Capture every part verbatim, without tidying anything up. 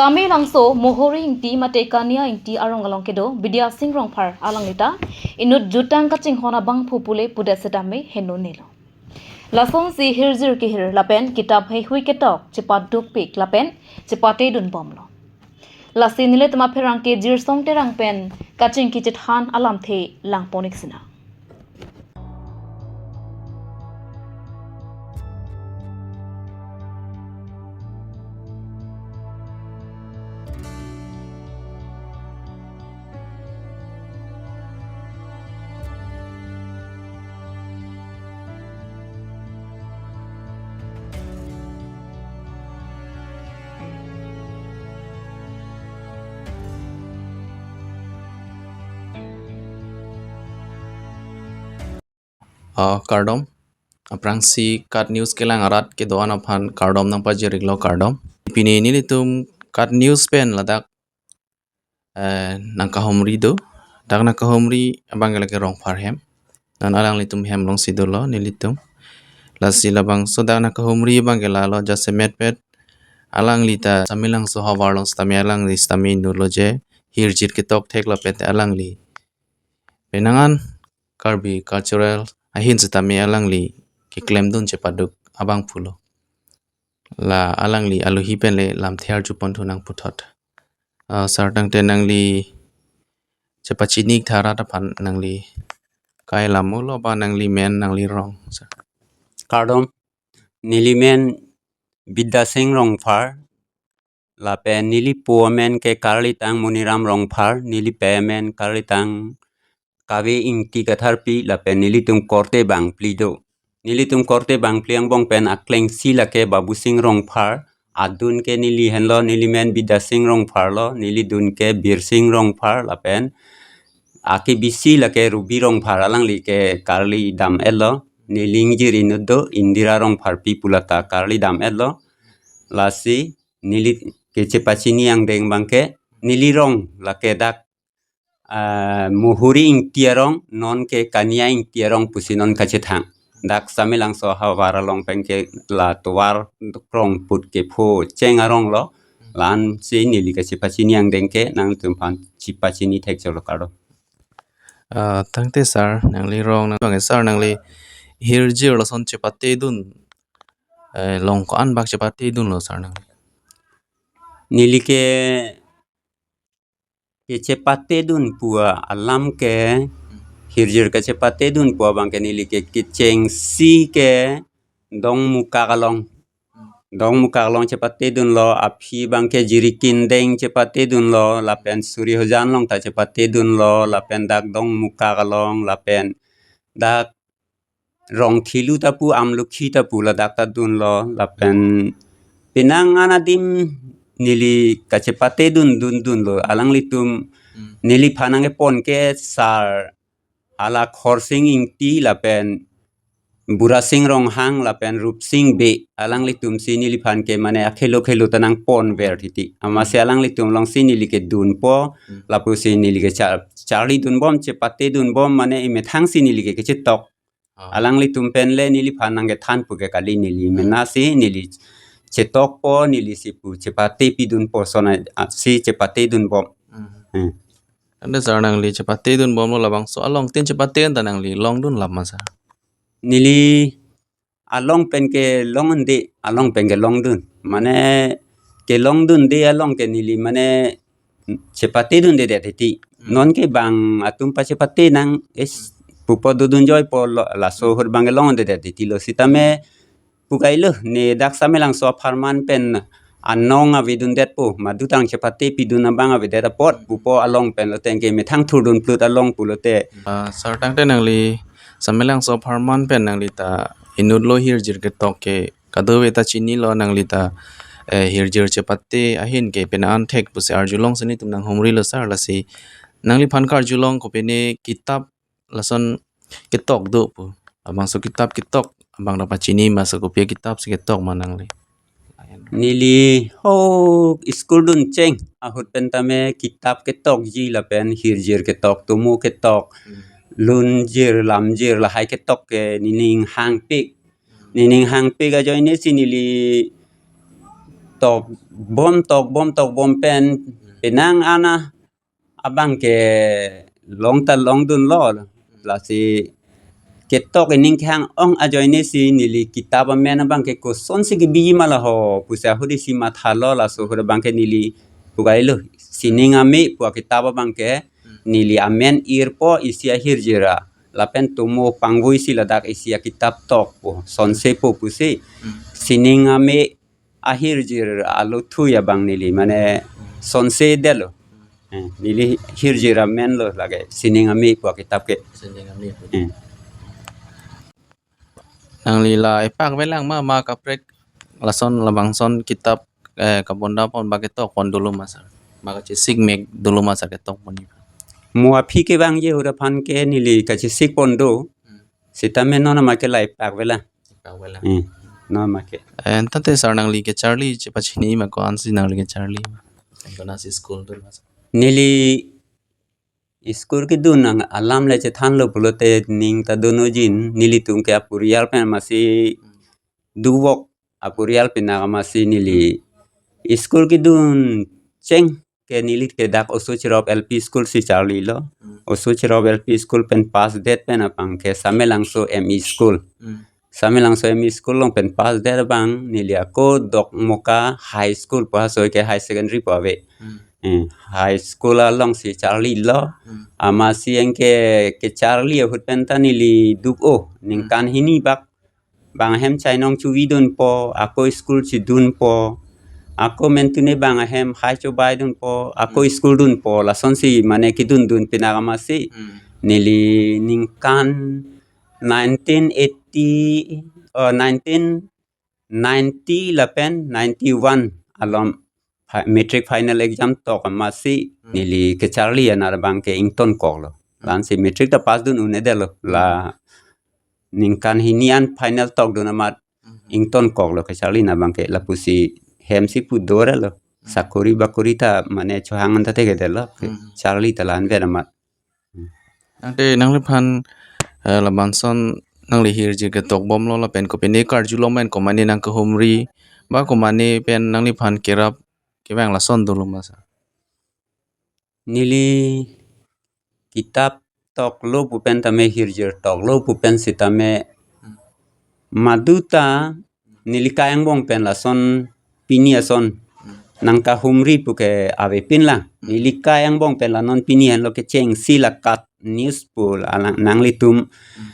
Samelangso Mohori Ingti mate Kania Ingti arong along kedo Bidya Sing Rongphar alanglita inut jutang kachinghon abangphu pule pudet setame henlo nelo. Lasonsi hirjir kehir lapen kitap heihui ketok chepadukpik lapen chepatedun bomlo. Lasi nelitum apherangke Jirsong Terang pen kachingki chethan alamthe langpon-ik sinang. Ah, kardom. Aphrangsi KAT News kelang arat kedo-an aphan kardom nangpajir-iklo, kardom. Pini nelitum KAT News pen ladak, eh, nangkahumri do. Dak nangkahumri abang lake Rongphar hem. Non alanglitum hem alongsi dolo nelitum. Lasi labangso dak nangkahumri abang ke lalo jasemetpet alanglita Samelangso havar along setame alangli setame inutlo je hirjir ketok thek lapen te alangli penang an Karbi cultural ahin setame alangli keklemdun chepaduk abangphulo. La alangli alohi pen le lamthe arjuponthu nangputhot. Ah, sir, tangte nangli chepachini tha arat aphan nangli kai lam-o lo ba nangli men nangli rong, sir? Kardom, neli men Bidya Sing Rongphar, lapen neli po amen ke karlitang Moniram Rongphar, neli pe amen karlitang Kave Ingti Katharpi, lapen nelitum korte bangphli do. Nelitum korte bangphli angbong pen aklengsi lake Babu Sing Rongphar, adun ke neli henlo, neli men Bidya Sing Rongphar lo, neli dun ke Bir Sing Rongphar, lapen akebisi lake Ruby Rongphar, alangli ke karli dam-etlo, neli ingjir inut do, Indira Rongpharpi pu lata karli dam-etlo. Lasi neli kechepachini angdeng abang ke neli rong lake dak, ah, Mohori Ingti arong, non ke Kania Ingti arong pusi non kachethang. Dak Samelangso havar along pen ke la tovar krong put kepho cheng arong lo. La-ansi neli kechepachini angdeng ke nangtumphan chepachini thek cholo, kardom. Ah, tangte sir, nangli rong nang bang sir, nangli hirjir lason chepatedun, eh, along ko-an bak chepatedunlo sir nangli? Neli ke kechepatedun pu alam ke, hirjir kechepatedun pu abang ke neli ke kechengsi ke Dongmukak along. Dongmukak along chepatedunlo, aphi abang ke Jirikindeng chepatedunlo, lapen Suri Hojan along ta chepatedunlo, lapen dak Dongmukak along, lapen dak Rongthilu ta pu, Amlukhi ta pu ladak ta dunlo, lapen penang an adim neli kachepatedun dundunlo, alanglitum Hmm. neliphan nangkepon ke sir hala Khorsing Ingti lapen Burasing Ronghang lapen Rupsing Bey, alanglitumsi neliphan ke mane akhelo khelo ta nangponver titi. Amatsi Hmm. alanglitum alongsi neli ke dunpo, Hmm. lapusi neli ke char-, charlidunbom, chepatedunbom, mane emethangsi neli ke kechetok. Ah. Alanglitum pen le neliphan nangkethan pu ke kali, neli Hmm. menasi neli chetokpo, nelisi pu chepatepidunpo, sona, ah, si chepatedunbom. Hmm. Hmm. Tangte sir, nangli chepatedunbomlo, labangso along tin chepate ta nangli longdun lap ma sir? Neli along pen ke long-unde, along pen ke longdun. Mane kelongdunde along ke neli mane chepatedundedet titi. Hmm. Non ke bang atum pachepate nang, es, pupo dodunjoipo lo, laso ahut abang ke longdedet titilo, sitame pu kailo, ne dak Samelangso apharman pen anong avedundetpo, madutang chepatepidun abang avedet apot, pupo along pen lote ke methang thurdun plut along pulote. Ah, sir, tangte nangli Samelangso apharman pen nangli ta inutlo, hirjir ketok ke kadokave ta chinilo, nangli ta, eh, hirjir chepate ahin ke penang an thek pusi arjulongsi netum nanghumrilo sir, lasi nangliphan karjulong kopine kitap lason ketok do pu. Labangso kitap ketok abang ta pachini ma sir, kopi akitapsi ketok ma nangli? Neli ho school duncheng ahut pen tame kitap ketokji lapen hirjir ketok, tomo ketok, Hmm. lunjir lamjir lahai ketok ke nening hangpik. Nening hangpik ajoinesi neli tok bom, tok bom, tok bom pen penang ana abang ke long ta longdunlo. Lasi ketok ening kehang-ong ajoine si neli kitap amen abang ke kosonsi kebiji ma laho pusi ahut isi mathalo. Laso ahut abang ke neli pukailo, Sining Ame pu akitap abang ke neli amen irpo isi ahirjir ra. Lapen tomo pangvoisi ladak isi akitap tokpo, sonsepo pusi. Sining Ame ahirjir alo thui abang neli mane sonsedetlo. Eh, neli hirjir amenlo lake Sining Ame pu akitap ke. Sining Ame pu. Eh. Nangli la epak velang ma, ma kaprek lason labangson kitap, eh, kabonda pon ba ketok pon dolo ma sir? Ma kachesik mek dolo ma sir ketok pon ni? Mo aphi kevangji ahut aphan ke neli kachesik pon do. Sitame non ma ke la epak velang. Epak velang. Hmm. Non ma ke. Eh, tangte sir nangli kecharli chepachini ma, ko-ansi nangli kecharli? Ko-ansi school dun ma sir? Neli school kedun nang alam le chethanlo pulote ning ta dun ojin, nelitum ke apurial pen masi duvok apurial penang masi neli school kedun cheng ke neli ke dak Oso Cherop L P School si charlilo. Hmm. Oso Cherop L P School pen pass det pen abang ke Samelangso M E School. Hmm. Samelangso M E School along pen pass det abang neli ako Dokmoka High School pu asoi ke high secondary pu ave. Hmm. Eh, high school alongsi charlilo. Hmm. Amatsi anke kecharli ahut pen ta neli duk-o, ningkan hini bak bang ahem chainong chuvi dunpo, ako school chidunpo, ako mentune bang ahem hai chobai dunpo, ako Hmm. school dunpo, lasonsi mane kedun dun penang amatsi. Hmm. Neli ningkan nineteen eighty, eh, nineteen ninety lapen ninety-one along fi-, matric final exam tok amatsi Hmm. neli kecharli anar abang ke ingtonkoklo. Hmm. Lasi matric ta pass dun un-edetlo. Hmm. La ningkan hini an final tokdun amat Hmm. ingtonkoklo kecharli na abang ke, lapusi hemsi pu dorelo. Hmm. Sakori bakori ta mane chohang an ta thekedetlo. Hmm. Charli ta la-an vet amat. Tangte nangliphan, eh, labangson nangli hirjir ketok bomlo lapen kopine karjulong pen komane nangkehumri ba komane pen nangliphan kerap kevang lason dolo ma sir? Neli kitap toklo pu pen tame, hirjir toklo pu pen sitame, Hmm. madu ta neli kai angbong pen lason pini ason Hmm. nangkahumri pu ke avepinlang. Hmm. Neli kai angbong pen la non pini henlo kechengsi la KAT News pu la nang-, nanglitum Hmm.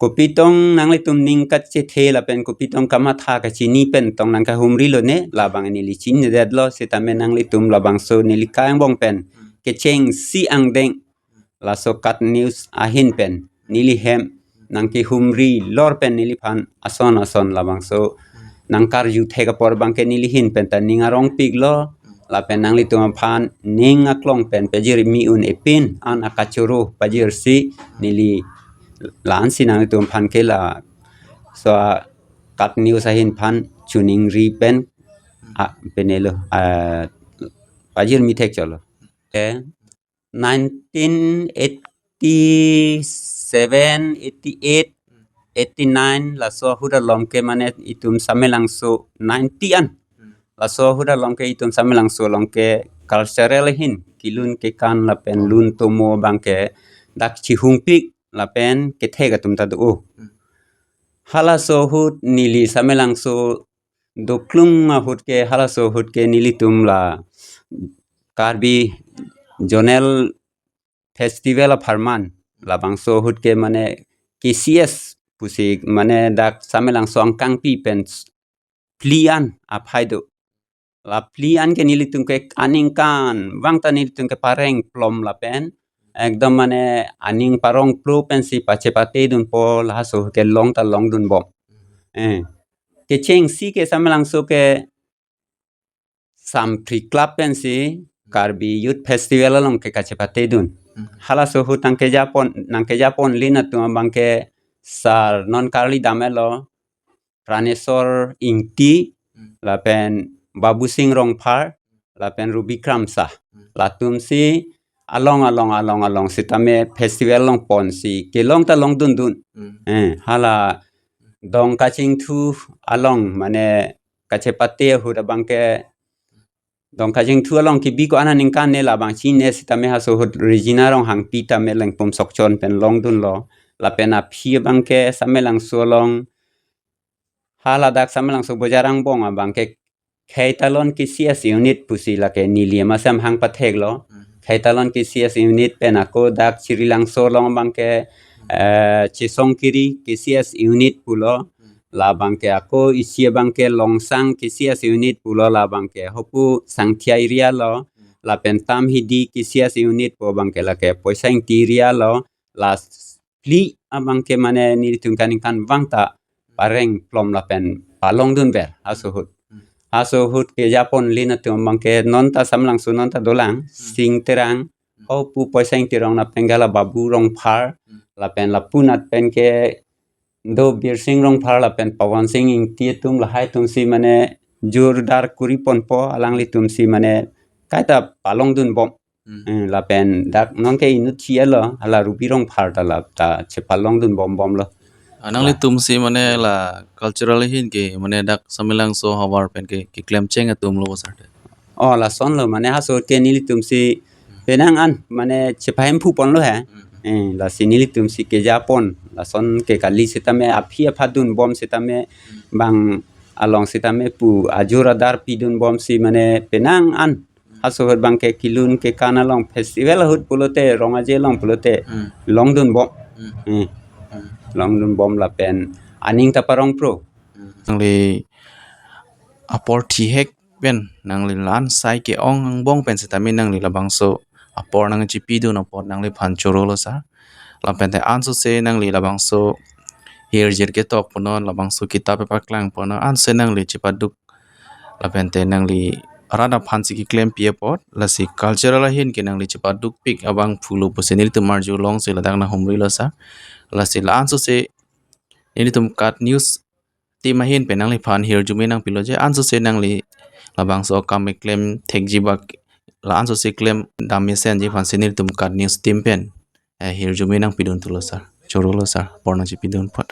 kopitong nanglitum ning kachethe lapen kopitong kamatha kachini pen tong nangkahumrilo ne, labang neli chinidetlo, sitame nanglitum labangso neli kai angbong pen Hmm. kechengsi angdeng laso KAT News ahin pen neli hem nangkehumri lor pen neliphan ason ason labangso nangkarju thek apor abang ke neli ahin pen ta ning arongpiklo, lapen nanglitum aphan ning aklong pen pajirmi un-e pin an akachoro pajirsi neli la-ansi nanglitum aphan ke laso KAT News ahin aphan choningri pen a, penelo, a, pajirmi thekchotlo. Eh, nineteen eighty-seven, eighty-eight, eighty-nine laso ahut along ke mane itum Samelangso ninety an. Hmm. Laso ahut along ke itum Samelangso along ke cultural ahin kelun kekan lapen lun tomo abang ke dak chihungpik lapen kethek atum ta do. Hmm. Halaso ahut neli Samelangso doklung ahut ke, halaso ahut ke nelitum la Karbi Zonal Festival apharman labangso ahut ke mane K C S pusi mane dak Samelangso angkangpi pen phli an aphai do. La phli an ke nelitum ke aningkanvang ta nelitum ke pareng plom lapen ekdom mane aning parong plo pensi pachepate dunpo, laso ke long ta longdun bom. Eh, kechengsi ke Samelangso ke Samphri Club pensi Karbi Youth Festival along ke kachepate dun. Hmm. Halaso ahut nangkejapon, nangkejapon lin atum abang ke sar non karli damlo, Praneswar Ingti, Hmm. lapen Babusing Rongphar, lapen Rubi Kramsa. Hmm. Latumsi along, along, along, along sitame festival along ponsi kelong ta longdundun. Hmm. Eh, hala dong kachingthu along mane kachepate ahut abangke Dongkajingthu along kebi ko-an aningkan ne labang chine sitame haso ahut Regina Ronghangpi tame Lengpum Sokchon pen longdunlo. Lapen aphi abangke Samelangso along, ha ladak Samelangso bojar angbong abangke Kheitalon K C S unit pusi lake neli amasam hang patheklo. Kheitalon K C S unit pen ako dak Chirilangso along abangke, eh, Chesongkiri K C S unit pulo. Labangke ako isi abangke Longsang K C S unit pulo, labangke Hopu Sangthia area lo. Lapen Tamhidi K C S unit pu abangke lake Poisa Ingti area lo. La phli abangke mane nelitum kaningkanvang ta pareng plom lapen palongdunver haso ahut. Hmm. Haso ahut kejaponlin atum abangke nonta Samelangso nonta dolang, hmm, Sing Terang, hmm, Hopu Poisa Ingti rong na penggala Babu Rongphar, hmm, lapen lapunat penke do Birsing Rongphar lapen Pawan Sing Ingti atum lahai atumsi mane jordar kuri ponpo, alanglitumsi mane kaita palongdunbom. Hmm. Hmm, lapen dak nonke inut chi alo, hala Ruby Rongphar ta la ta chepalongdunbombomlo. Ah, nanglitumsi mane la cultural ahin ke mane dak Samelangso havar penke keklem cheng atumlo sir te. Oh, lasonlo mane haso ke nelitumsi penang an mane chepahemphu ponlo he. Hmm. Eh, lasi nelitumsi kejapon, lason ke kali sitame aphi apha dunbom sitame, hmm, bang along sitame pu ajor adar pidunbomsi mane penang an haso ahut abangke kelun kekan along festival ahut pulote, Rong Aje along pulote, hmm, longdunbom. Hmm. Hmm. Hmm. Longdunbom lapen aning ta parongpro. Hmm. Nangli apor thihek pen, nangli la-an sai ke-ong angbong pen sitame nangli labangso apor nangchipidun apot nangliphan chorolo sir. Lapen te ansose nangli labangso hirjir ketok punon, labangso kitap paklang punon, anse nangli chepaduk lapen te nangli arat aphansi keklempi apot, lasi cultural ahin ke nangli chepadukpik abangphulo pusi nelitum arjulongsi ladak nanghumrilo sir. Lasi la ansose nelitum KAT News team ahin pen nangliphan hirjume nangpilo je ansose nangli labangso akam keklem thekji bak la ansose klem dam mesenji aphansi nelitum KAT News team pen, eh, hirjume nangpidun thulo sir. Chorolo sir, apor nangchipidun apot.